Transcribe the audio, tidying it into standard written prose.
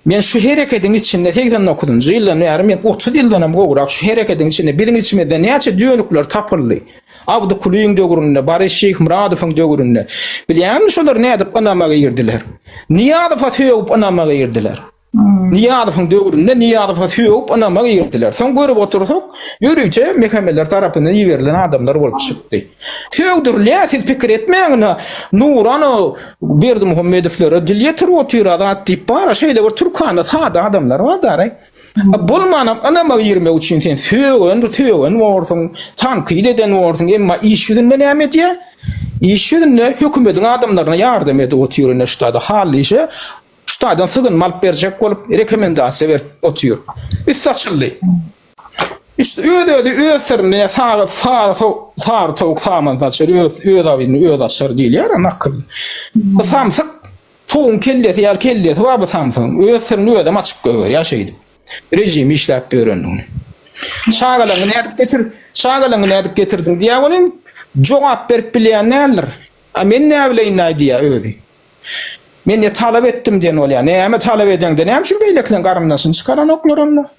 Men şu herekediň içinde 89-njy ýyldan bäri men 30 ýyldan hem gowrak şu herekediň içinde biziň içimizde näçe dönükler tapyldy. Abdy Kulyň döwründe, Boris Şeýhmyradowyň döwründe. Bilýäňmi şolar nädip ynama girdiler? Nyýazowa sögüp ynama girdiler. Nyýazowyň döwründe Nyýazowa sögüp ynama girdiler. Soň görüp otursak, ýörite MHM-ler tarapyndan iberilen adamlar bolup çykdy. Sögdürilýär, siz pikir etmäň ine, Nuran o Berdimuhamedowlere dil ýetirip otyr-a zat diýip bar-a şeýle bir türkana sada adamlar bar daraý. Bolmanam ynama girmek üçin sen sögen, sögen borsuň, tankyt eden borsuň, emma iş ýüzünde näme edýär? Iş ýüzünde hökümediň adamlaryna ýardam edip otyr ine şu taýda Hally işe şu taýdan sygynma alyp berjek bolup rekomendasiýa berip otyr. Üsti açyldy. Üsti öz-özi öz syryny sary sary sary towuk saman saçar öz öz awyny öz açar diýilýär nakyl. Bu samsyk Towuň kellesi ýaly kellesi bar bu samsygyň. Öz syryny özem açyp goýberýär şeýdip. Režim işläp ýörendigini. Çagalaňy nädip getir, çagalaňy nädip getirdiň diýýär welin, jogap berip bilýän däldir. A men näbileýin-aý diýýär özi. Men ne talap etdim diýen bolýar. Näme talap edeňde näme üçin beýlekileň garyndaşyny çykaranoklar onda?